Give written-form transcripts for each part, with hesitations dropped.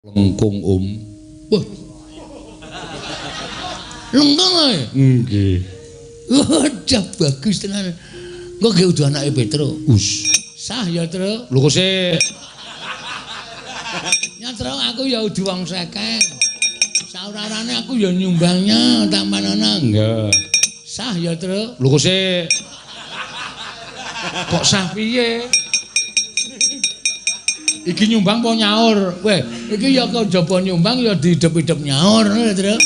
Lengkung, Om. Wah. Lengkung ae. Nggih. Wadah bagus tenan. Engko ge udu anake Petro. Us. Sah ya, Tru. Lho kok sik. Ya, Tru, aku ya udu wong sekeng. Saurarane aku ya nyumbangnya tampanana. Nggih. Sah ya, Tru. Lho kok sik. Kok sah piye? Iki nyumbang apa nyaur? Weh, iki ya kok jaba nyumbang ya diidep-idep nyaur ngono lho, Tru.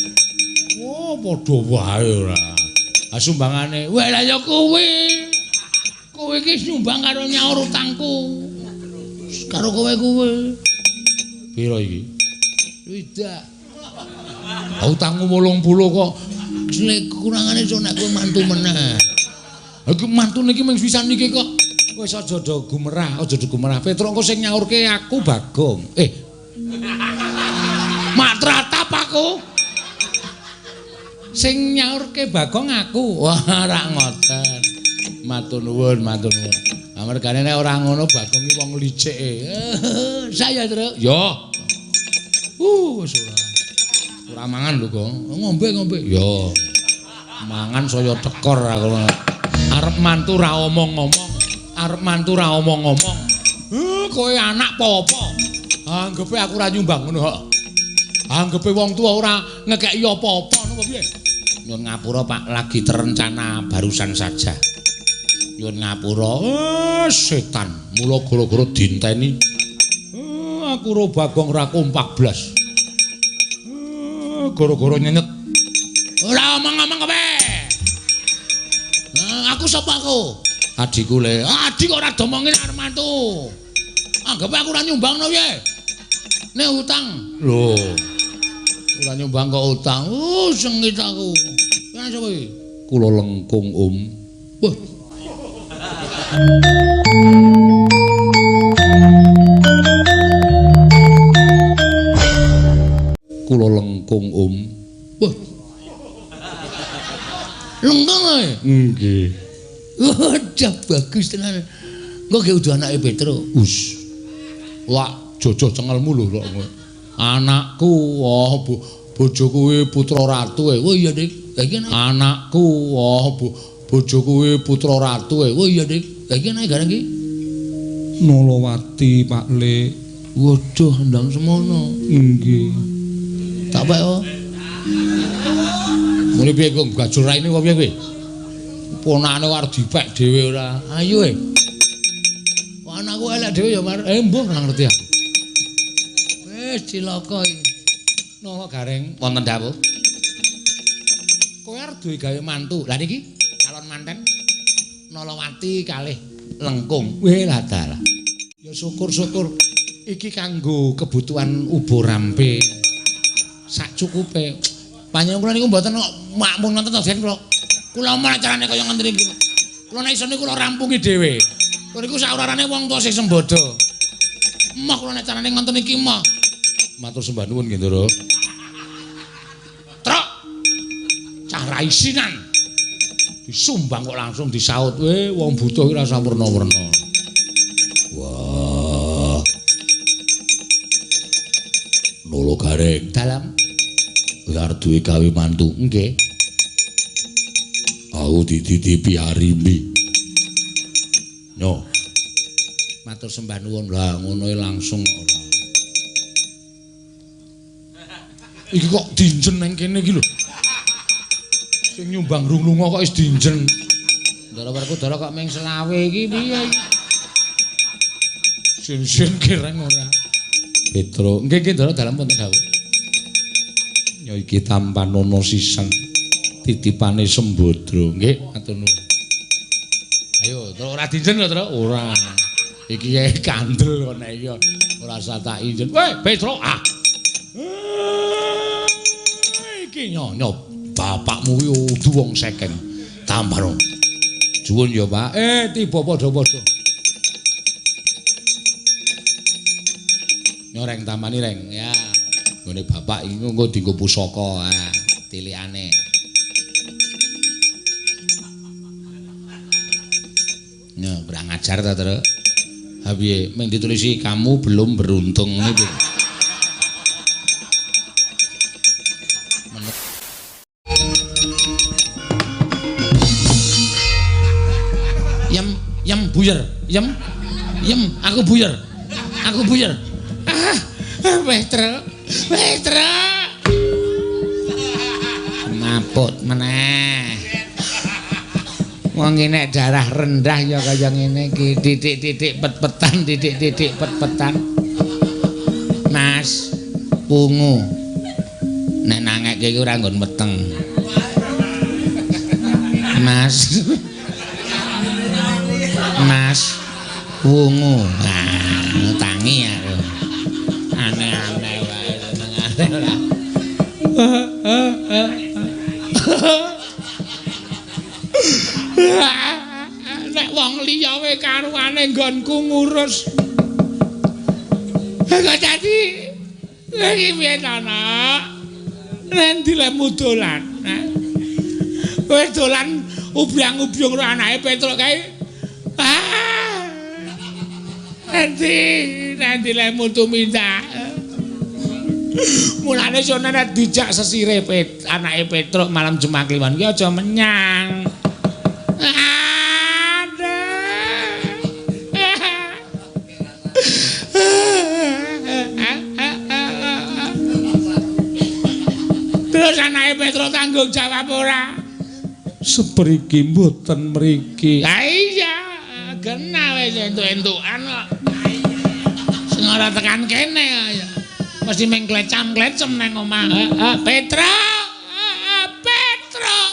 Oh, padha wae ora. Ah sumbangane. Weh, lah ya kowe. Kowe iki nyumbang karo nyaur utangku. Karo kowe kuwi. Piro iki? Widak. Ah utangmu 80 kok. Nek kurangane iso nek kowe mantu meneh. Iki mantune iki mung pisan iki kok. Wis aja do gumerah, aja do gumerah. Petro engko sing nyaurke aku Bagong. Mak tratap aku. Sing nyaurke Bagong aku. Wah, ora ngoten. Matur nuwun, matur nuwun. Amargane nek ora ngono Bagong iki wong licik. Saya, Tru. Yo. Wis ora. Ora mangan lho, Gong. Ngombe-ngombe. Yo. Mangan saya tekor aku. Arep mantu ra omong-omong. Arep mantu ra omong-omong. Kowe anak apa-apa? Anggepe aku ora nyumbang ngono kok. Anggepe wong tuwa ora ngekeki apa-apa ngono piye? Nyun ngapura, Pak, lagi terencana barusan saja. Nyun ngapura. Setan. Mula gara-gara dinteni. Aku ro Bagong ra kompak blas. Gara-gara nyenyet. Ora omong-omong kowe. Aku sapa aku? Adikku le. Adik kok ora domongin arep mantu. Anggepe aku ora nyumbangno piye? Nek utang. Lho. Ora nyumbang kok utang. Sengit aku. Kan sapa iki? Kula Lengkung, Om. Wah. Kula Lengkung, Om. Wah. Lengkung ae. Nggih. Wadah bagus tenan. Engko ge udu anake Petro. Us. Wah, jojo cengelmu lho kok. Anakku, oh bojoku kuwi putra ratu e. Oh iya, Dik. Lah iki anakku, oh bojoku kuwi putra ratu e. Oh iya, Dik. Lah iki anake gareng iki. Nolowati, Pak Le. Waduh, ndang semono. Nggih. Tak pek oh. Muni piye kok gajul raine kok piye kowe? Ponakane arep dipek dhewe ora. Ayo e. Kok anakku elek dhewe ya, Mar. Mbuh ora ngerti aku. Wis cilaka iki. Nala Gareng wonten dawuh. Kowe arep duwe gawe mantu. Lah niki calon manten Nolowati kalih Lengkung. Weh lah dalah. Ya syukur-syukur iki kanggo kebutuhan ubo rampe. Sak cukupe. Panjenengan kula niku mboten kok makmur ngoten to, Den kula. Kula mon acarane kaya ngenten iki. Kula nek isone kula rampungi dhewe. Kula niku saurarane wong tuwa sing sembodo. Emoh kula nek carane ngoten iki emoh. Matur sembah nuwun nggih, Ndoro. Truk. Cah ra isinan. Disumbang kok langsung disaut. Weh, wong butuh iki rasa werna-werna. Wah. Nolo Gareng dalam kowe arep duwe gawe mantu. Nggih. Aku dititipi Arimbi. Nyo. Matur sembah nuwun. Lah ngono langsung ora. Iki kok dinjen nang kene iki lho. Sing nyumbang rung lunga kok wis dinjen. Ndara Werkudara kok ming selawe iki piye iki? Sin-sin kireng ora. Petro, nggih nggih Ndara dalem wonten dawuh. Ya iki tampanono sisan titipane Sembadra. Nggih, matur nuwun. Ayo, terus ora dinjen lho, Tru. Ora. Iki kandel kok nek iki ora usah tak injen. Weh, Petro, ah. Iki nyonya bapakmu kuwi udu wong sekeng. Tampano. Juwun ya, Pak. Tiba padha-padha. Nyoreng tampani reng. Ya. Nggone bapak iki engko dienggo pusaka, ah, tilikane. Nya, kurang ajar ta, Tru. Ha piye? Ming ditulisi kamu belum beruntung ngono piye? buyer. Yem. Yem, aku buyer. Aku buyer. Ah, Petro. Petro. Maput meneh. Wong nek darah rendah ya kaya ngene iki, titik-titik pet-petan, titik-titik pet-petan. Mas, pungu. Nek nangekke iki ora nggon meteng. Mas. Mas, wungu. Nah, tangi aku. Aneh-aneh wae senengane ora. Nek wong liya wae karuane nggonku ngurus. Kok dadi iki piye to, Nak? Nendi lemu dolan? Wis dolan ubyang-ubyung karo anake Petruk kae. Ah. Nendi lemu tumindak. Mulane sono nek dijak sesire anake Petruk malam Jumat Kliwon ki aja menyang. Terus anake Petruk tanggung jawab ora? Sepriki mboten mriki. Ha iya, genah wis entuk-entukan kok. Sing ora tekan kene ya. Mesti mung klecam-klecem nang omah. Petruk, Petruk.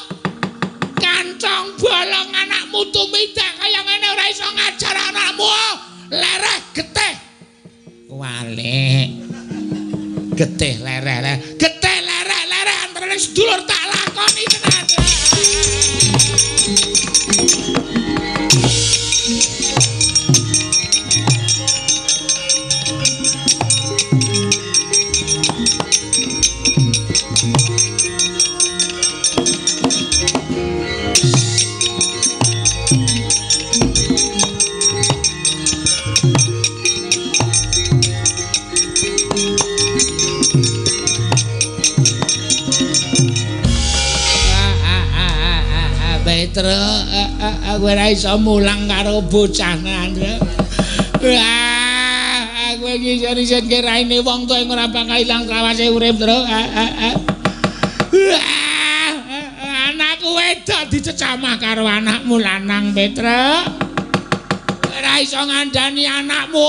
Kancong bolong anakmu tumindak kaya ngene ora iso ngajar anakmu. Lereh getih. Walik. Getih lereh. Getih lereh lereh antarane sedulur tak lakoni tenan. Petro, aku ora iso mulang karo bocah nang. Wah, aku iki iso-iso raine wong tuwa ora bakal ilang sawase urip, Tru. Anakku wedok dicecamah karo anakmu lanang, Petro. Ora iso ngandani anakmu,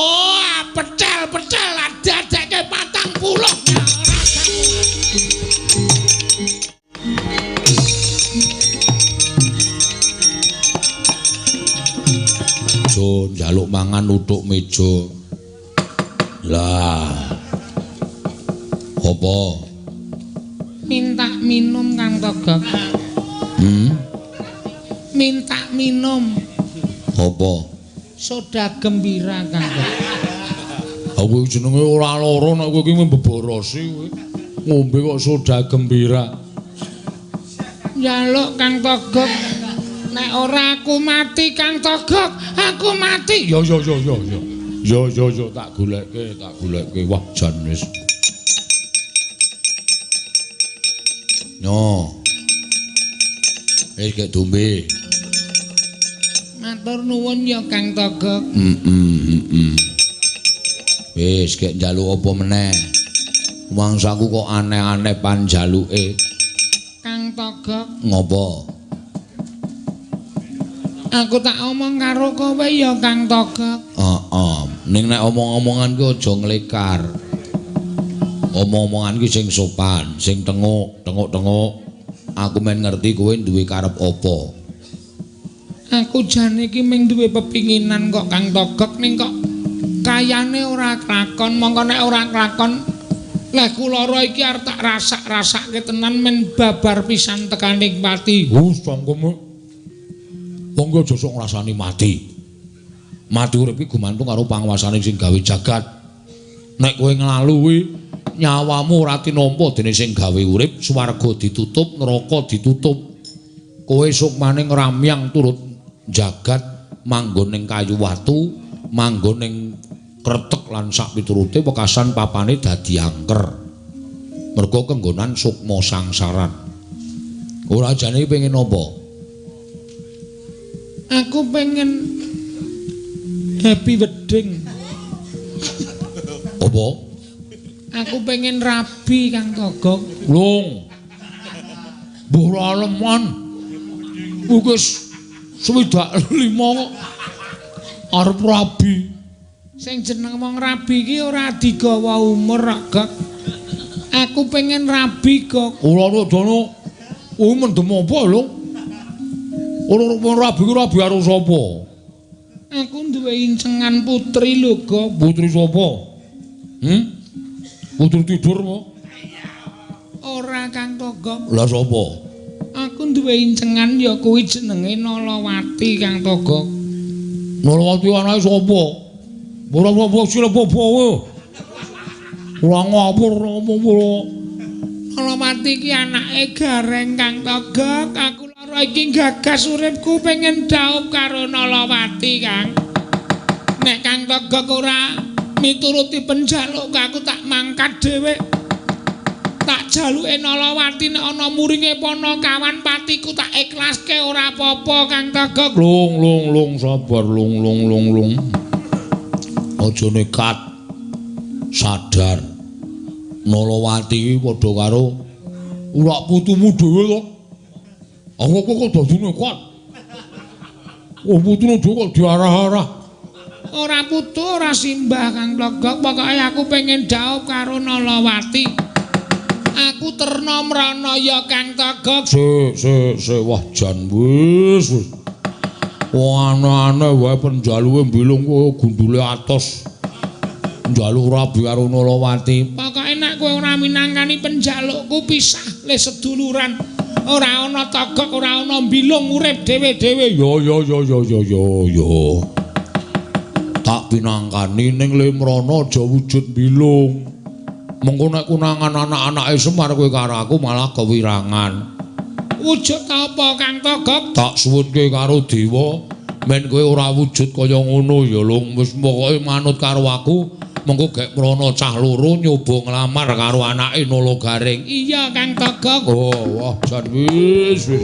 pecel-pecel dadekke 40. Njaluk mangan nuthuk meja. Lah. Apa? Minta minum Kang Togok. Minta minum. Apa? Soda gembira Kang Togok. Aku jenenge ora lara nek kowe iki mbeborosi kowe. Ngombe kok soda gembira. Njaluk Kang Togok. Nek ora aku mati Kang Togok, aku mati. Yo yo yo yo yo. Yo yo yo tak goleke, tak goleke. Wah, jan wis. Yo. Wis gek dombe. Matur nuwun ya Kang Togok. Wis gek njaluk apa meneh? Mangsaku kok aneh-aneh panjaluke. Kang Togok. Ngopo? Aku tak omong karo kowe ya Kang Togok. Heeh. Ning nek omong-omongan ki aja nglekar. Omong-omongan ki sing sopan, sing tenguk, tenguk-tenguk. Aku men ngerti kowe duwe karep apa. Aku jane iki mung duwe pepinginan kok Kang Togok, ning kok kayane ora klakon. Mongko nek ora klakon, leh kula iki arep tak rasak-rasake tenan men babar pisan tekaning pati. Wus cangkeme. Wong ki aja sok ngrasani mati. Mati urip iki gumantung karo panguwasane sing gawe jagat. Nek kowe nglalu kuwi nyawamu ora tinampa dening sing gawe urip, swarga ditutup, neraka ditutup. Kowe sukmane ngramyang turut jagat manggon ning kayu watu, manggon ning kretek lan sak piturute wekasan papane dadi angker. Mergo kenggonan sukma sangsaran. Ora jane pengen apa? Aku pengen Happy wedding. Apa? Aku pengen rabi Kang Togok. Lung. Mbuh aleman. Wis 65 kok arep rabi. Sing jeneng wong rabi iki ora digawa umur kok, Gok. Aku pengen rabi, Gok. Ora dono. Kuwi mendem apa lho? Ora rabi ku rabi karo sapa? Aku duwe incengan putri lho, Gok. Putri sapa? Putri tidur apa? Ora Kang Togok. Lah sapa? Aku duwe incengan ya kuwi jenenge Nalawati Kang Togok. Nalawati anake sapa? Ora apa sira apa kowe. Ora ngapur ngomong ora. Nalawati iki anake Gareng Kang Togok. Aku lara iki gagas uripku pengen dhaup karo Nalawati Kang. Nek Kang Togok ora mituruti penjalukku aku tak mangkat dhewe. Tak jaluke Nalawati nek ana muringe Panakawan patiku tak ikhlaske ora apa-apa Kang Togok. Lung lung lung sabar lung lung lung lung. Aja nekat. Sadar. Nalawati iki padha karo urak putumu dhewe kok. Aku kok dadi nekat. Wong putune dhewe kok diarah-arah. Ora putu ora simbah Kang Togok, pokoke aku pengen dhaup karo Nalawati. Aku terna mrana ya Kang Togok. Sik sik sik wah jan wis wis. Wah aneh-aneh wae penjaluke mbilung kowe gundule atos. Njaluk rabi karo Nalawati. Pokoke nek kowe ora minangkani penjalukku pisah le seduluran. Ora ana Togok, ora ana mbilung urip dhewe-dhewe. Ya ya ya ya ya ya ya. Tak pinangkani ning le mrana aja wujud mbilung. Mengko nek konangan anak-anake Semar kowe karo aku malah kewirangan. Wujud apa Kang Togok? Tak suwunke karo dewa men kowe ora wujud kaya ngono ya Lung. Wis pokoke manut karo aku, mengko gek mrana cah loro nyoba nglamar karo anake Nala Gareng. Iya Kang Togok. Oh wah jan wis wis.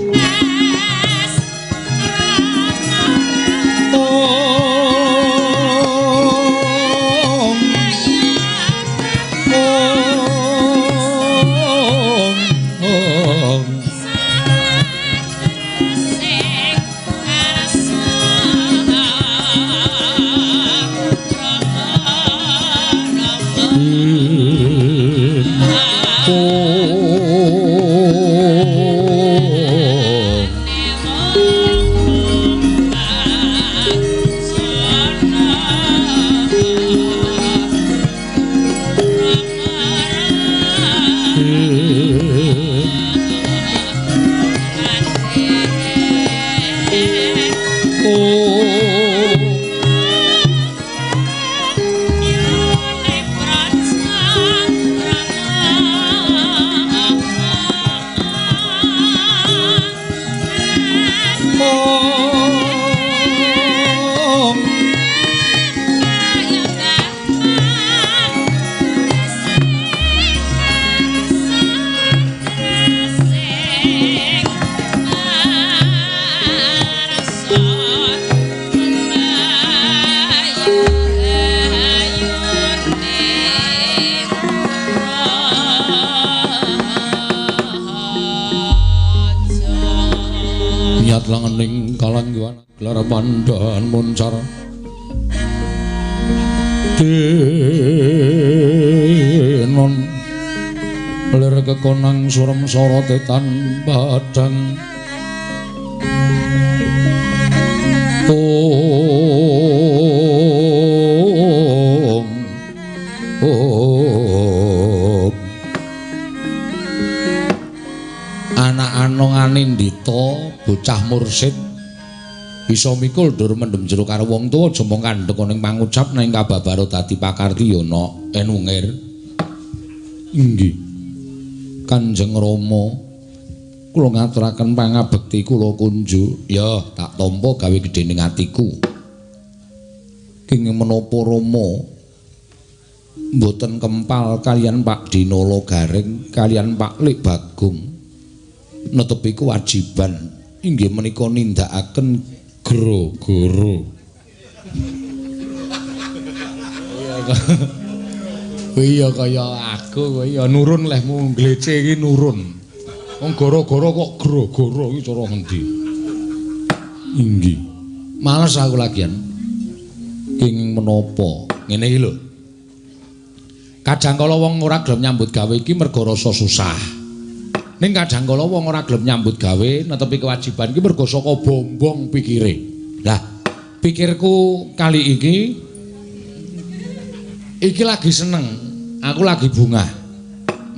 Langening kalangguan gelar pandhan muncar denon lir kekonang surem sorote tan padhang om om anak anong anindita bocah mursid bisa mikul dur mendem jero karo wong tuwa aja mung kandhek ning pangucap ning kababaro dadi pakarti ya nok enungir. Inggih Kanjeng Rama, kula ngaturaken pangabekti kula kunjuk. Ya tak tampa gawe gedhe ning atiku. Kenging menapa Rama mboten kempal kaliyan Pak Dinala Gareng kaliyan Pak Lik Bagong netepi kewajiban inggih menika nindakaken gara-gara. Kowe ya kaya aku, kowe ya nurun lehmu nglece iki nurun. Wong gara-gara kok gara-gara iki cara ngendi? Inggih. Males aku lagian. Kenging menapa? Ngene iki lho. Kadang kala wong ora gelem nyambut gawe iki mergo rasa susah. Ning kadang kala wong ora gelem nyambut gawe netepi kewajiban iki mergo saka bombong pikire. Lah, pikirku kali iki iki lagi seneng, aku lagi bungah.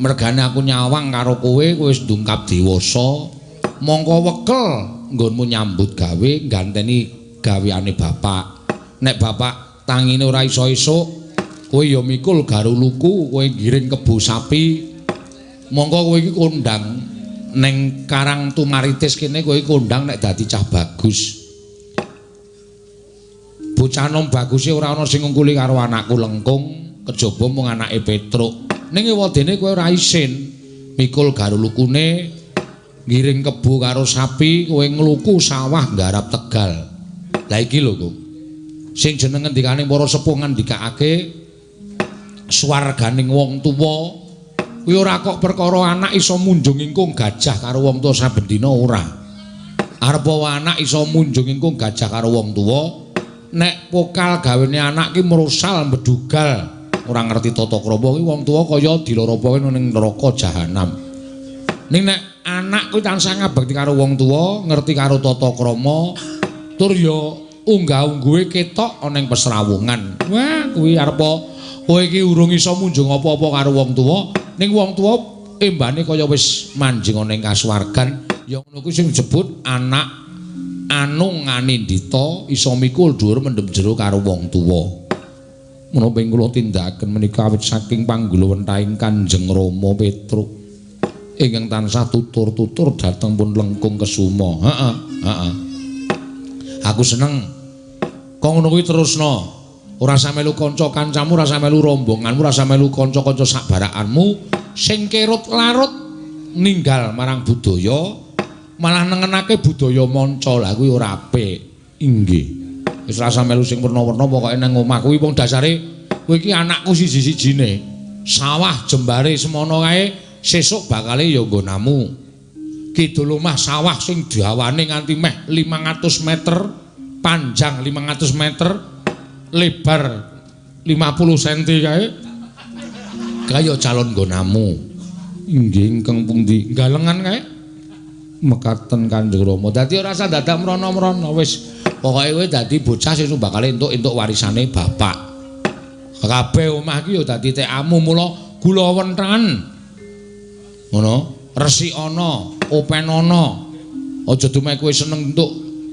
Mergane aku nyawang karo kowe, kowe wis ndungkap dewasa, mongko wekel nggonmu nyambut gawe ganteni gaweane bapak. Nek bapak tangine ora iso esuk, kowe ya mikul garuluku, kowe ngiring kebo sapi. Mongko kowe iki kondang ning Karang Tumaritis kene, kowe kondang nek dadi cah bagus. Bocah nom baguse ora ana sing ngungkuli karo anakku Lengkung, kejaba mung anake Petruk. Ning ewadene kowe ora isin mikul garulukune, ngiring kebo karo sapi, kowe ngluku sawah nggarap tegal. Lah iki lho, Kung. Sing jeneng ngendikane para sepuh ngendikake swarganing wong tuwa kuwi ora kok perkara anak iso munjung ingkung gajah karo wong tuwa saben dina ora. Arep anak iso munjung ingkung gajah karo wong tuwa, nek pokal gawene anak ki mrosal mbedugal, ora ngerti tata krama ki wong tuwa kaya diloropoke ning neraka jahanam. Ning nek anak kuwi tansah ngabekti karo wong tuwa, ngerti karo tata krama, tur ya unggah-ungguhe ketok ana ing pesrawungan. Wah, kuwi arep kowe iki urung iso munjung apa-apa karo wong tuwa, ning wong tuwa embane kaya wis manjing ana ing kasuwargan. Ya ngono kuwi sing disebut anak anung anindita iso mikul dhuwur mendem jero karo wong tuwa. Menapa ing kula tindakaken menika awit saking panggulawentahing Kanjeng Rama Petruk ingkang tansah tutur-tutur dhateng pun Lengkung Kesuma. Heeh, heeh. Aku seneng. Kok ngono kuwi terusno. Ora usah melu kanca kancamu, ora usah melu rombonganmu, ora usah melu kanca-kanca sak barakanmu sing kerut larut ninggal marang budaya, malah nengenake budaya manca. Lah kuwi ora apik. Inggih. Wis ora usah melu sing werna-werna, pokoke nang omah kuwi wong dasare kowe iki anakku siji-sijine. Sawah jembare semono kae sesuk bakale ya nggonamu. Kidul omah sawah sing dawane nganti meh 500 meter, panjang 500 meter, lebar 50 cm kae. Kaya calon nggonamu. Inggih ingkang pundi? Galengan kae. Mekaten Kanjeng Rama. Dadi ora usah dadak mrono-mrono, wis pokoke kowe dadi bocah sing bakal entuk-entuk warisane bapak. Kabeh omah iki ya dadi tekamu, mula gula wenthen. Ngono, resikana, openana. Aja dumeh kowe seneng entuk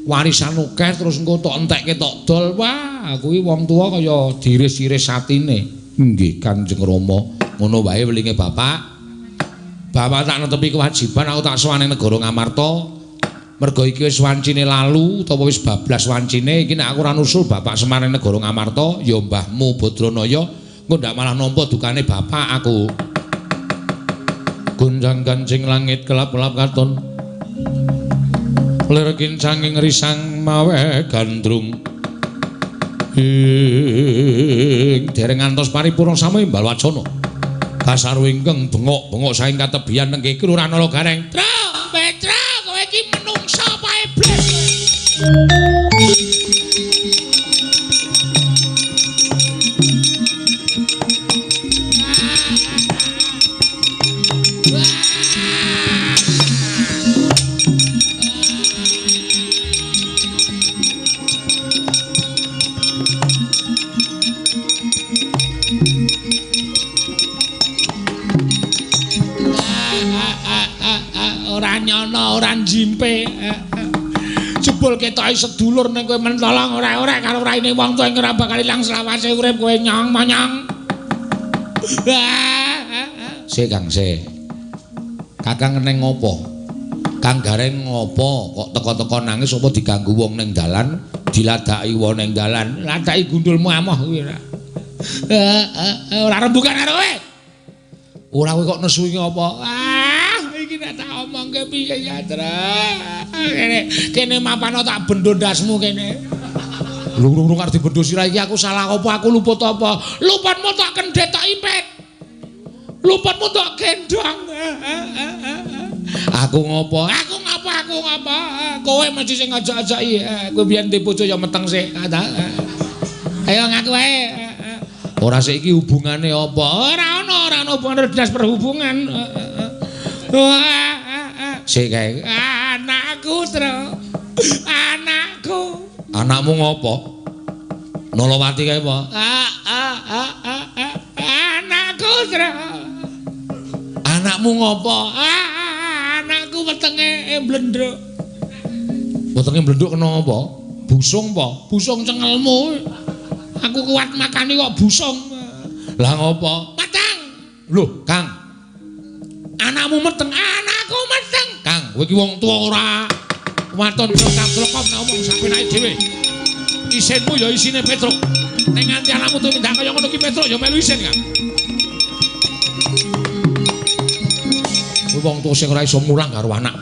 warisan akeh terus engko tok entekke tok dol. Wah, kuwi wong tuwa kaya diris-iris atine. Nggih Kanjeng Rama, ngono wae welinge bapak. Bapak tak netepi kewajiban, aku tak sowan ning negara Ngamarta. Mergo iki wis wancine lalu utawa wis bablas wancine iki, nek aku ora nusul bapak Semar ning negara Ngamarta, ya mbahmu Badranaya engko ndak malah nampa dukane bapak aku. Gonjang ganjing langit kelap-kelap katon. Lir kincanging risang mawe gandrung. Ing dereng ngantos paripurna sami imbal wacana. Kasaru ingkang bengok-bengok saking katebian nengke Kelurahan Nala Gareng. Tru, Petruk, kowe iki menungsa apa iblis kowe? Ora njimpe. Jebul ketoke sedulur ning kowe mentolong ora-ora karo raine wong tuwa ing ora bakal ilang selawase urip kowe nyong monyong. Sik Kang, sik. Kakang neng ngopo? Kang Gareng ngopo kok teko-teko nangis apa diganggu wong ning dalan, diladaki wong ning dalan, ladaki gundulmu amoh kuwi ora. Ora rembukan karo kowe. Ora kowe kok nesu iki apa? Iki nek tak omongke piye ya, Tru? Kene kene mapano tak bendo ndasmu kene. Lho arep dibendho sirah iki aku salah apa aku luput apa? Luputmu tok kendhet tok impet. Luputmu tok gendong. Aku ngopo? Aku ngopo? Aku ngopo? Kowe mesti sing ngajak-ajaki. Kowe biyen di bojo ya meteng sik. Ayo ngaku wae. Ora sik iki hubungane apa? Ora ana, ora ana hubungane dinas perhubungan. Sik kae. Anakku, Tru. Anakku. Anakmu ngopo? Nolowati kae apa? Anakku, Tru. Anakmu ngopo? Anakku wetenge mblendhuk. Wetenge mblendhuk kena apa? Busung apa? Busung cengelmu. Aku kuat makani kok busung. Lah ngopo? Meteng. Lho, Kang. Anakmu meteng, anakku meteng. Kang, kowe iki wong tuwa ora waton trokap-trokop nek omong sapenake dhewe. Isinmu ya isine Petruk. Nek nganti anakmu tumindak kaya ngono ki Petruk ya melu isin, Kang. Kowe wong tuwa sing ora iso mulang karo anak.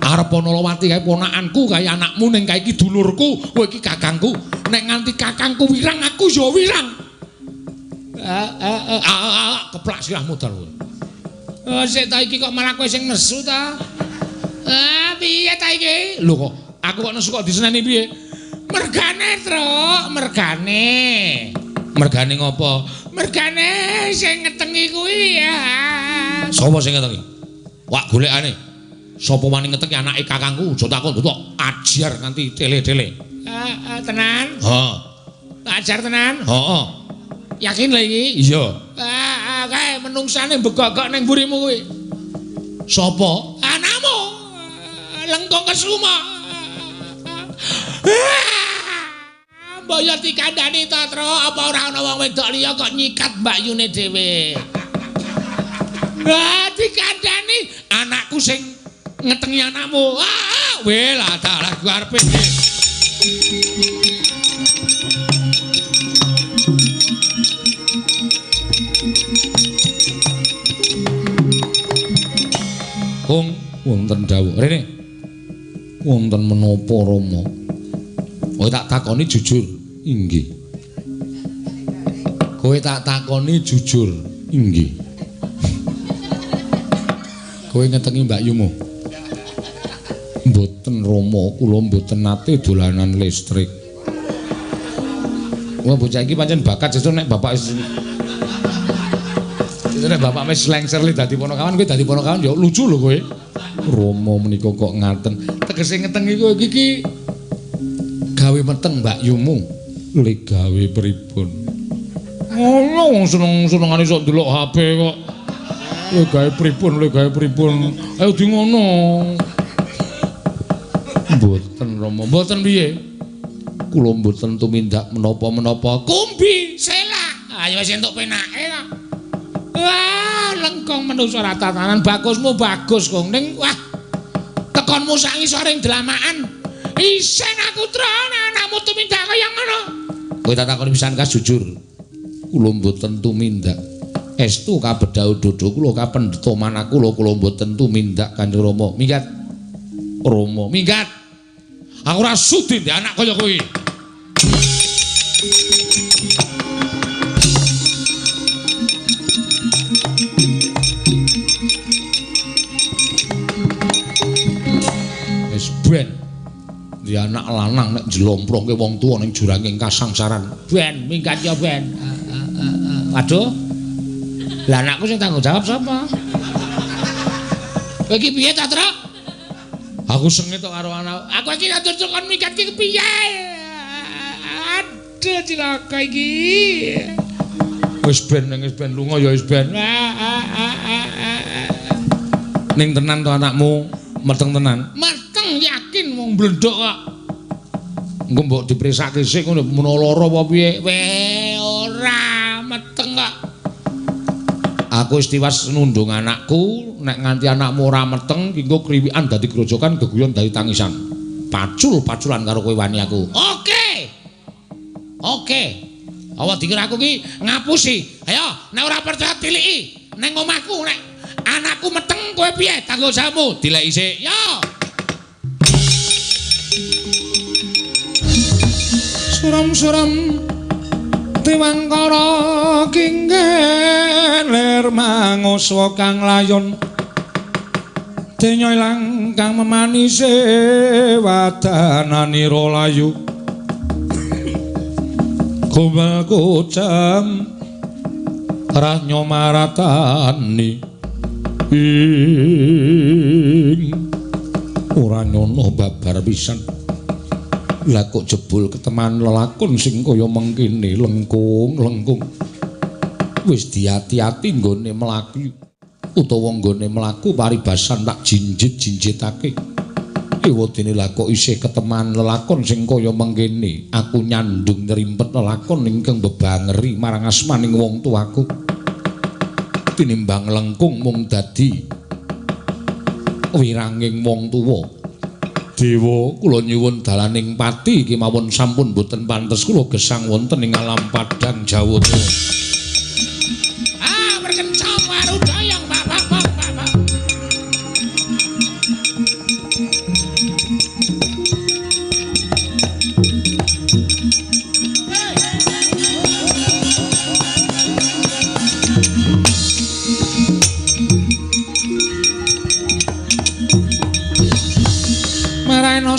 Arep Nolowati kae ponakanku kae anakmu ning kae iki dulurku, kowe iki kakangku. Nek nganti kakangku wirang aku ya wirang. Keplak sirahmu dal kowe. Oh, sik ta iki kok malah kowe sing nesu ta? Ah, piye ta iki? Lho kok aku kok nesu kok diseneni piye? Mergane, Truk, mergane. Mergane ngopo? Mergane sing ngetengi kuwi ya. Sapa sing ngetengi? Wak golekane. Sapa wani ngetengi anake kakangku? Aja takon tok ajar nganti tele-tele. Tenan? Heeh. Ajar tenan? Heeh. Yakin lho iki? Iya. Kae menungsane begogok ning mburimu kuwi. Sapa? Anakmu. Lengkung Kesuma. Mbok yo dikandani to, Tru, apa ora ana wong wedok liya kok nyikat mbakyune dhewe. Wah, dikandani anakku sing ngetengi anakmu. Ah, weh lah dalah arepe. Kung wonten dawuh. Rene. Wonten menapa Rama? Kowe tak takoni jujur. Inggih. Kowe tak takoni jujur. Inggih. Kowe ngetengi mbakyumu? Mboten Rama, kula mboten nate dolanan listrik. Wah, bocah iki pancen bakat sesuk nek bapak nek bapak wis lengser li dadi ponokawan, kowe dadi ponokawan ya lucu lho kowe. Rama menika kok ngaten. Tegese ngetengi kowe iki gawe meteng mbakyumu. Le gawe pripun? Ngono wong seneng-senengane sok ndelok HP kok. Le gawe pripun, le gawe pripun. Ayo di ngono. Mboten Rama, mboten piye? Kula mboten tumindak menapa-menapa. Kumbi selak. Ayo wis entuk penake kok. Wah, lengkong manusa ora tatanan. Bagusmu bagus, Kong. Ning wah, tekonmu sak ngisore dlamaan. Isen aku tron anakmu tumindak kaya ngono. Kowe tak takoni pisan kas jujur. Kula mboten tumindak. Estu kabedhau dodo kula kapendheta manah kula kula mboten tumindak Kanjeng Rama. Minggat. Rama, minggat. Aku ora sudi ndek anak kaya kowe. Wis ben. Di anak lanang nek njlomprongke wong tuwa ning juranging kasangsaran. Ben, minggat ya ben. Waduh. Lah anakku sing tanggung jawab sapa? Kowe iki piye ta, Truk? Aku sengit tok karo anak. Aku iki ngatur kon minggat iki piye? Aduh cilaka iki. Wis ben ning wis ben lunga ya wis ben. Ning tenan to anakmu meteng tenan? Meteng yakin wong blendhok kok. Engko mbok dipresake sik ngono menawa lara apa piye? Weh ora meteng kok. Aku wis tiwas nundung anakku, nek nganti anakmu ora meteng, engko kriwikan dadi grojokan, geguyon dadi tangisan. Pacul-paculan karo kowe wani aku. Oke. Oke. Awa dikira aku ki ngapusi. Ayo, nek ora percaya tiliki ning omahku nek anakku meteng kowe piye tanggung jawabmu? Dileki sik. Yo. Suram-suram Dewangkara kinggelir manguswa kang layon denya ilang kang memanise wadananira layu gombal kucem ranyo maratani ing ora nyono babar pisan. Lah kok jebul keteman lelakon sing kaya mengkene lengkung-lengkung. Wis diati-ati nggone mlaku utawa nggone mlaku paribasan tak jinjit-jinjitake. Ewadene lah kok isih keteman lelakon sing kaya mengkene. Aku nyandung nyrimpet lelakon ingkang bebangeri marang asmaning wong tuaku. Tinimbang lengkung mung dadi wiranging wong tuwa. Dewa kula nyuwun dalaning pati kemawon sampun boten pantes kula gesang wonten ing alam padang Jawata. Ah, berkencang warudayang pak pak pak pak pak.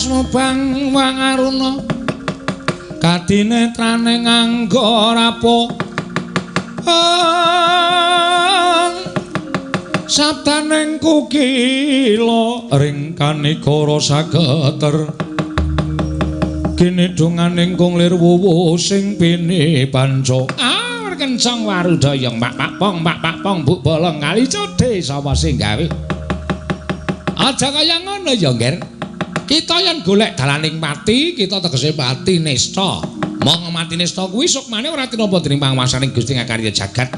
Mubang wangaruna kadinetrane nganggo rapo sabdaning kukila ring kanigara sageter kinidunganing kung lir wuwu sing pini panca. Ah, kencang warudayang pak pak pong pak pak pong buk bolong kali codhe sapa sing gawe. Aja kaya ngono ya, Ngger. Kita yen golek dalaning pati, kita tegese pati nista. Mong mati nista kuwi sukmane ora tinapa dening panguwasaning Gusti ngakarya jagat.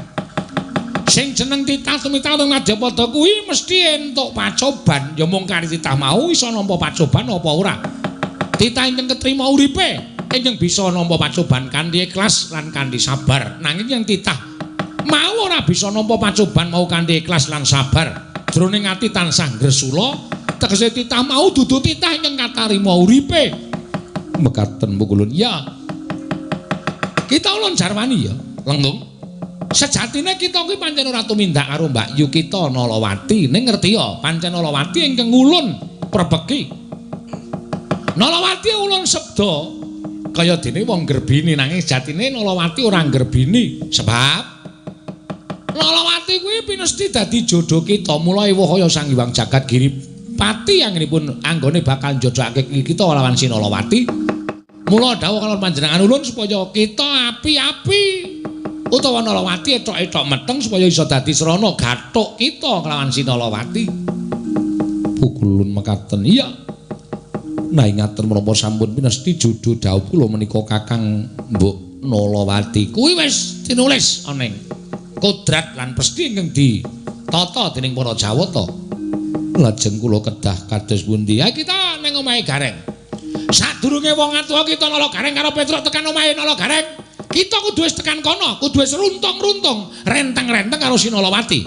Sing jeneng titah tumitah ing madyapada kuwi mesti entuk pacoban. Ya mung kari titah mau iso nampa pacoban apa ora. Titah ingkang ketrima uripe, ingkang bisa nampa pacoban kanthi ikhlas lan kanthi sabar. Nanging yen titah mau ora bisa nampa pacoban mau kanthi ikhlas lan sabar, jroning ati tansah ngresula. Tegese titah mau dudu titah ingkang katarima uripe. Mekaten pukulun. Ya. Kita ulun jarwani ya, Lengkung. Sejatine kita kuwi pancen ora tumindak karo Mbak Yu kita Nalawati. Ning ngerti ya, pancen Nalawati ingkang ulun prebeki. Nalawati ulun sabda kaya dene wong grebini, nanging sejatine Nalawati ora grebini. Sebab Nalawati kuwi pinesti dadi jodoh kita. Mula ewuh kaya Sang Hyang Jagat Giri Pati anggenipun anggone bakal njodhokake kita lawan si Nalawati. Mula dawuh kalih panjenengan ulun supaya kita api-api utawa Nalawati etok-etok meteng supaya iso dadi srana gathuk kita kelawan si Nalawati. Pukulun mekaten. Iya. Nah ingaten menapa sampun pinesti jodho dawuh kula menika Kakang Mbok Nalawati. Kuwi wis tinulis ana ing kodrat lan pesti ingkang ditata dening para Jawata. Lajeng kula kedah kados pundi? Ya kita ning omahe Gareng. Sadurunge wong atuwa kita Nala Gareng karo Petruk tekan omahe Nala Gareng, kita kudu wis tekan kono, kudu wis runtung-runtung, renteng-renteng karo si Nalawati.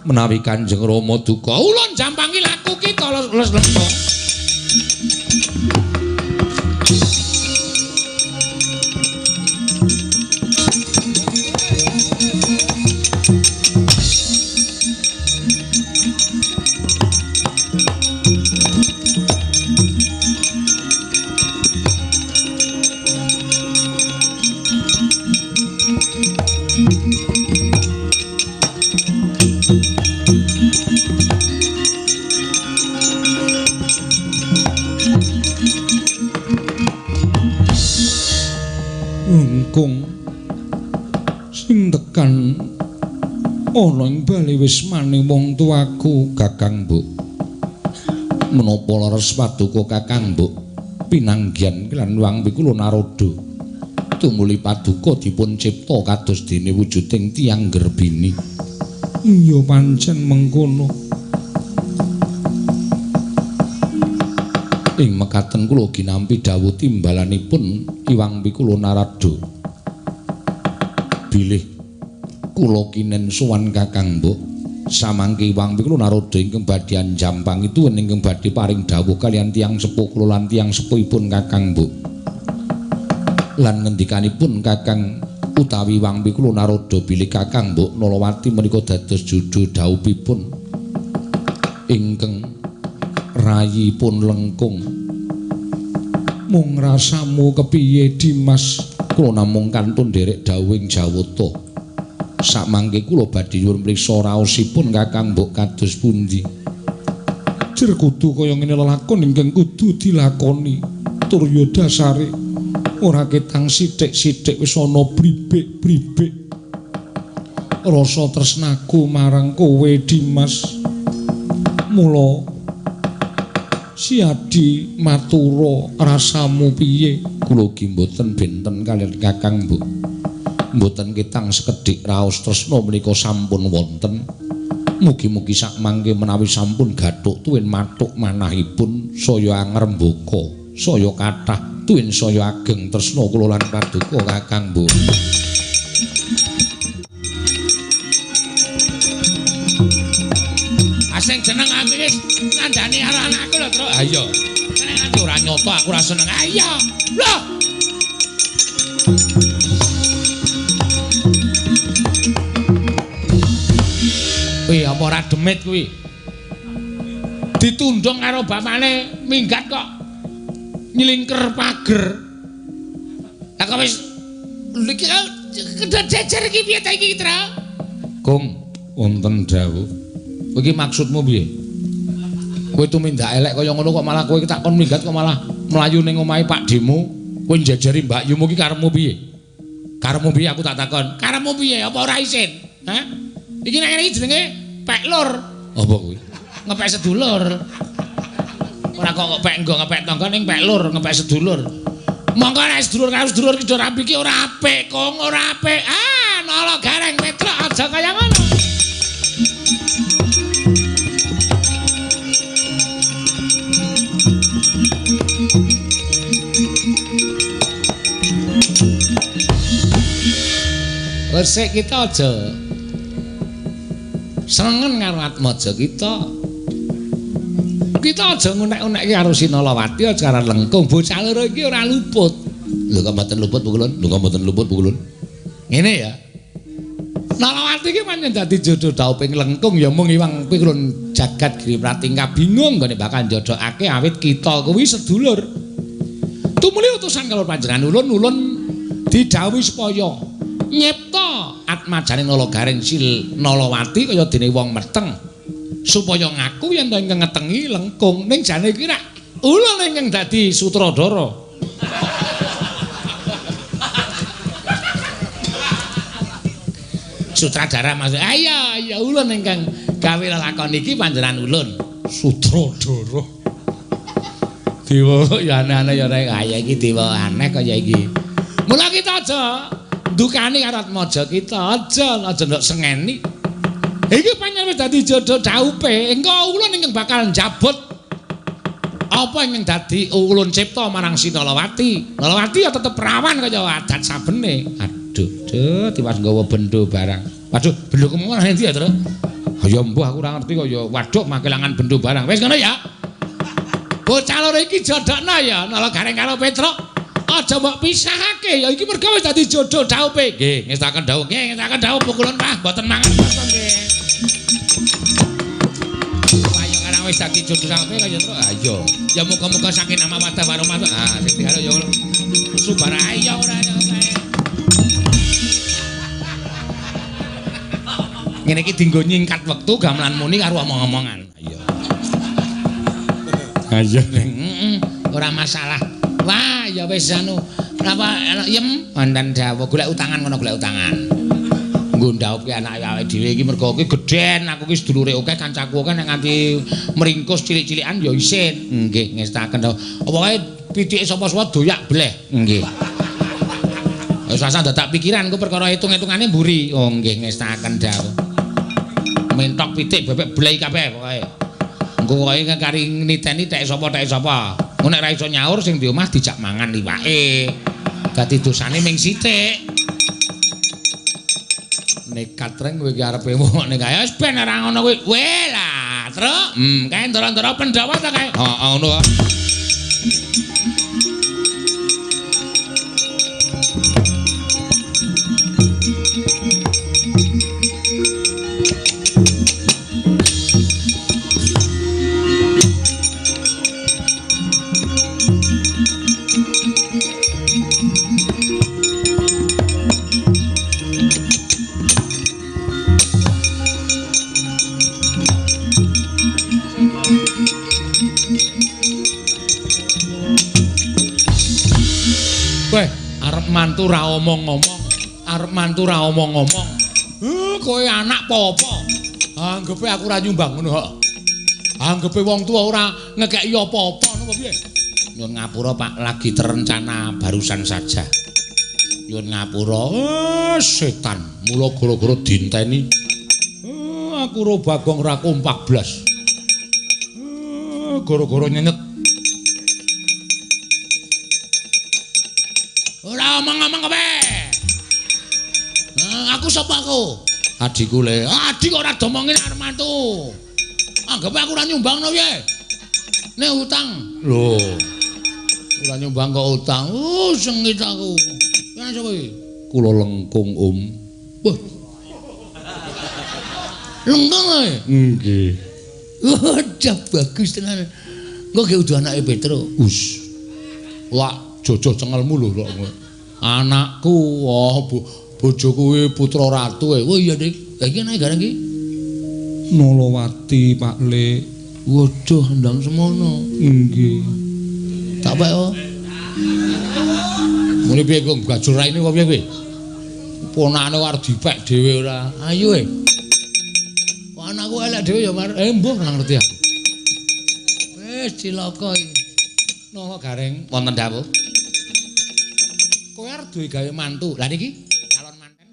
Menawi Kanjeng Rama duka, ulun jampangi laku kita les lembong. Lengkung sing tekan ana ing bali wismane wong tuaku Kakang Mbok. Menapa leres paduka Kakang Mbok pinanggihan lan wang pikula Narada. Tumuli paduka dipun cipta kados dene wujuding tiyang gerbini. Iya pancen mengkono. Ing mekaten kula ginampi dawuh timbalanipun Iwang Pikula Narada. Bilih kula kinen sowan Kakang Mbok samangke Iwang Pikula Narada ingkang badhe anjampang itu ingkang badhe paring dawuh kaliyan tiyang sepuh kula lan tiyang sepuhipun Kakang Mbok. Lan ngendikanipun Kakang utawi Wangpi kula Narada bilih Kakang Mbok Nalawati menika dados jodho dhaupipun ingkang rayipun Lengkung. Mung rasamu kepiye Dimas? Kula namung kantun nderek dhawuhing Jawata. Samangke kula badhe nyuwun priksa raosipun Kakang Mbok kados pundi. Jer kudu kaya ngene lelakon ingkang kudu dilakoni. Tur ya dasare ora ketang sithik-sithik wis ana bribik-bribik. Rasa tresnaku marang kowe Dimas. Mula Siadi matura rasamu piye? Kula ugi mboten benten kaliyan Kakang Mbok. Mboten ketang sekedhik raos tresna menika sampun wonten. Mugi-mugi sakmangke menawi sampun gathuk tuwin mathuk manahipun saya angrembaka, saya kathah tuwin saya ageng tresna kula lan paduka Kakang Mbok. Asing jeneng aku wis ngandani karo anakku lho, Truk. Ha iya. Nek nganti ora nyoto aku ora seneng. Ha iya. Lho. Kuwi apa ora demit kuwi? Ditundung karo bapane minggat kok nyelingker pager. Lah kok wis iki kedhe jejer iki piye ta iki, Truk? Kung, wonten dawuh. Kowe iki maksudmu piye? Kowe tumindak elek kaya ngono kok malah kowe tak kon minggat kok malah mlayu ning omahe Pakdhemu, kowe njejeri mbakyumu iki karepmu piye? Karepmu piye aku tak takon? Karepmu piye? Apa ora isin? Hah? Iki nek ngene iki jenenge pek lur. Apa kuwi? Ngepek sedulur. Ora kok pek nggo ngepek tangga ning pek lur, ngepek sedulur. Monggo nek sedulur karo sedulur iki do rapi iki ora apik, Kong, ora apik. Ah, nala gareng Petruk aja kaya ngono. Resik kita aja senengen karo Atmaja kita. Kita aja ngunek-unekke karo Sinalawati aja karo Lengkung. Bocah loro iki ora luput. Lho kok mboten luput Bu Kulun? Lho kok mboten luput Bu Kulun? Ngene ya. Nalawati iki pancen dadi jodho dhauping Lengkung ya mung iwang pikulun jagat Giri Pratingka bingung nggone bakal njodhokake awit kita kuwi sedulur. Tumuli utusan karo panjenengan ulun-ulun didhawuhi supaya nyipta atmajane Nala Gareng Sil Nalawati kaya dene wong meteng supaya ngaku yen to ingkang ngetengi Lengkung ning jane iki rak ulun ingkang dadi sutradara. Sutradara maksud ayo ya ulun ingkang gawe lelakon iki panjenengan ulun sutradara. Dewa ya aneh-aneh ya rek. Kaya iki dewa aneh kaya iki. Mula kita aja ndukani karo Atmaja kita aja aja ndok sengeni. Iki pancen wis dadi jodho dhaupe. Engko ulun ingkang bakal njabut apa ingkang dadi ulun cipta marang Sinalawati. Nalawati ya tetep perawan kaya adat sabene. Aduh, duh, tiwas nggawa bendo barang. Waduh, bendoku mau nang endi ya, Tru? Ya mbuh aku ora ngerti kok ya. Waduh, makelangan bendo barang. Wis ngono ya. Bocah loro iki jodhokno ya, Nala Gareng karo Petruk. Aja mbok pisahake ya iki merga wis dadi jodho dhaupe. Nggih, ngestaken dhawuh. Nggih, ngestaken dhawuh pukulun Pak, mboten mangan mboten nggih. Wah, ya karang wis dadi jodho dhaupe kaya Truk. Ha iya. Ya muga-muga sakinah mawaddah warahmah. Ah, sing diharap ya ngono. Subara ya ora ya kae. Ngene iki dienggo nyingkat wektu gamelan muni karo omong-omongan. Iya. Ha iya, heeh, ora masalah. Wah, ya wis anu, napa yem wonten dawuh golek utangan ngono golek utangan. Nggo ndhaupke anake awake dhewe iki mergo iki gedhen, aku iki sedulure akeh, kancaku akeh nek nganti meringkus cilik-cilikan ya isin. Nggih, ngestaken dawuh. Apa kae pitike sapa-sapa doyak bleh. Nggih. Wis rasah dadak pikiran ku perkara hitung-hitungane mburi. Oh nggih ngestaken dawuh. Mentok pitik bebek bleh kabeh pokoke. Engko kowe kari niteni tek sapa tek sapa. Engko nek ra iso nyaur sing di omah dijak mangan iwake. Dadi dosane ming sithik. Nekat reng kowe iki arepe wong nek kaya wis ben ora ngono kuwi. Weh lah, Truk. Kae ndara-ndara Pandhawa ta kae? Heeh, ngono. mantu ra omong-omong, arep mantu ra omong-omong. Kowe anak apa-apa? Anggepe aku ora nyumbang ngono kok. Anggepe wong tuwa ora ngekeki apa-apa ngono piye? Nyuwun ngapura Pak, lagi terencana barusan saja. Nyuwun ngapura. Setan, mula gara-gara dinteni. Aku ro Bagong ora kompak blas. Gara-gara nyenyet. Ora omong-omong kowe. Aku sapa aku? Adikku le. Adik ora domongin arep mantu. Anggepe aku ora nyumbang no piye? Nek utang. Lho. Ora nyumbang kok utang. Sengit aku. Kene sapa iki? Kula Lengkung, Om. Wah. Lengkung kowe? Nggih. Waduh, bagus tenan. Engko ge udu anake Petro. Us. Lak jojo cengelmu lho kok. Anakku, oh bojoku kuwi putra ratu e. Oh iya, Dik. Lah iki anake gareng iki? Nolowati, Pak Le. Waduh, ndang semono. Nggih. Tak pek oh. Muni piye kok gajur raine kok piye kowe? Ponakane arep dipek dhewe ora. Ayo e. Kok anakku elek dhewe ya, Mar. Mbuh ora ngerti aku. Wis cilaka iki. Napa gareng wonten dawuh? Kowe arep duwe gawe mantu. Lah niki calon manten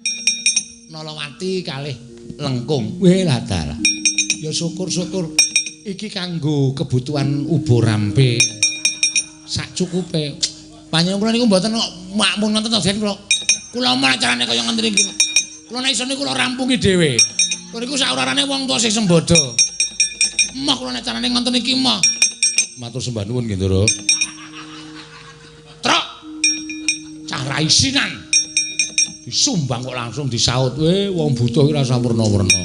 Nolowati kalih Lengkung. Weh lah dalah. Ya syukur-syukur iki kanggo kebutuhan ubo rampe. Sak cukupe. Panjenengan kula niku mboten makmun ngoten to, Den kula. Kula omong acarane kaya ngenten iki. Kula nek isone kula rampungi dhewe. Kula niku saurarane wong tuwa sing sembodo. Emoh kula nek carane ngoten iki emoh. Matur sembah nuwun nggih, Ndoro. Truk. Cah ra isinan. Disumbang kok langsung disaut. Weh, wong butuh iki rasa werna-werna.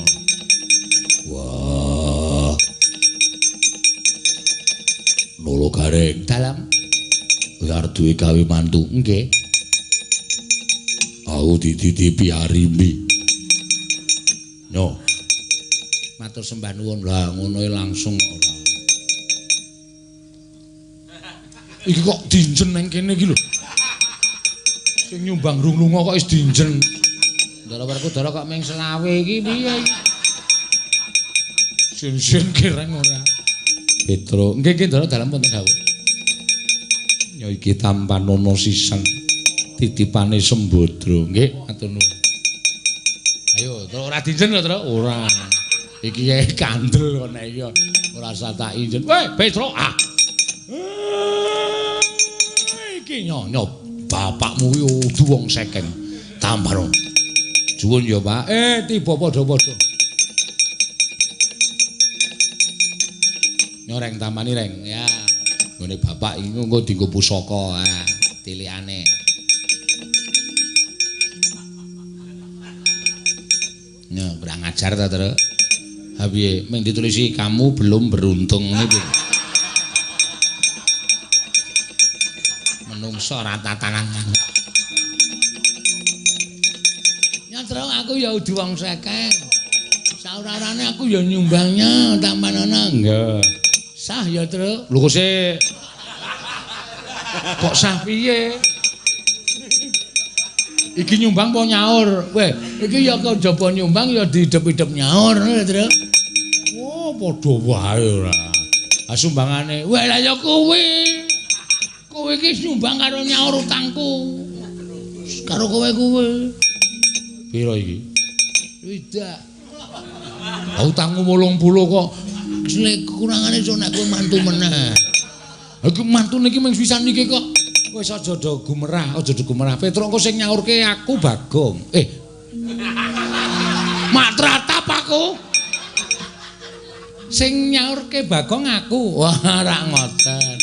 Wah. Nolo gareng dalam. Kowe arep duwe gawe mantu. Nggih. Aku dititipi Arimbi. Yo. Matur sembah nuwun. Lah ngono langsung kok ora. Iki kok dinjen nang kene iki lho. Sing nyumbang rung lunga kok wis dinjen. Ndara Werkudara kok ming selawe iki piye iki? Sin-sin kireng ora. Petro, nggih nggih Ndara dalem wonten dawuh. Ya iki tampanono sisan titipane Sembadra. Nggih, matur nuwun. Ayo, Tru ora dinjen lho, Tru. Ora. Iki kandel kok nek iki ora usah tak injen. Weh, Petro, ah. Iki nyonyo bapakmu kuwi udu wong sekeng. Tampano. Juwun ya, Pak. Tiba padha-padha. Nyoreng tampani reng. Ya. Nggone bapak iki engko dienggo pusaka, ah, tilikane. Nya, kurang ajar ta, Tru? Ha piye, ming ditulisi kamu belum beruntung ngene piye? Menungso ora tatanan. Ya, Tru, aku ya udu wong sekeng. Saurarane aku ya nyumbangnya tampanono. Nggih. Sah ya, Tru. Lho kok sik. Kok sah piye? Iki nyumbang apa nyaur? Weh, iki ya kejaba nyumbang ya diidep-idep nyaur ngono lho, Tru. Oh, padha wae ora. Ah sumbangane. Weh, lah ya kowe. Kowe iki nyumbang karo nyaur utangku. Karo kowe kuwi. Piro iki? Widak. Ah utangmu 80 kok. Sing kurangane iso nek kowe mantu meneh. Ha iki mantune iki mung pisan iki kok. Wis aja do gumerah, aja do gumerah. Petro engko sing nyaurke aku Bagong. Mak tratap aku. Sing nyaurke Bagong aku. Wah, ora ngoten.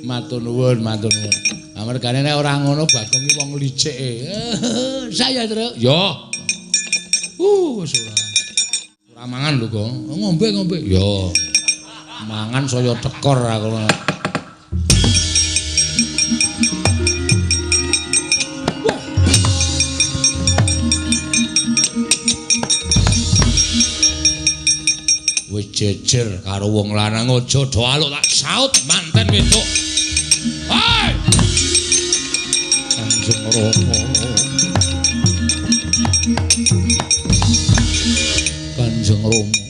Matur nuwun, matur nuwun. Amargane nek ora ngono Bagong iki wong licik. Saya, Tru. Yo. Wis ora. Ora mangan lho, Gong. Ngombe-ngombe. Yo. Mangan saya tekor aku. Wis jejer karo wong lanang aja do aluk tak saut manten wedok. Hei! Kanjeng Rama. Kanjeng Rama.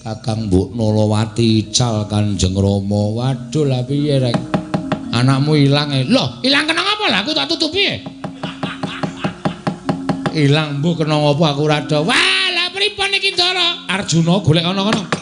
Kakang Mbok Nalawati ical Kanjeng Rama. Waduh lah piye rek? Anakmu ilang e. Loh, ilang kena ngapa lah aku tak tutupi e. Ilang mbuh kena ngapa aku ora ada. Wah, lah pripun iki Ndara? Arjuna golek ana kono.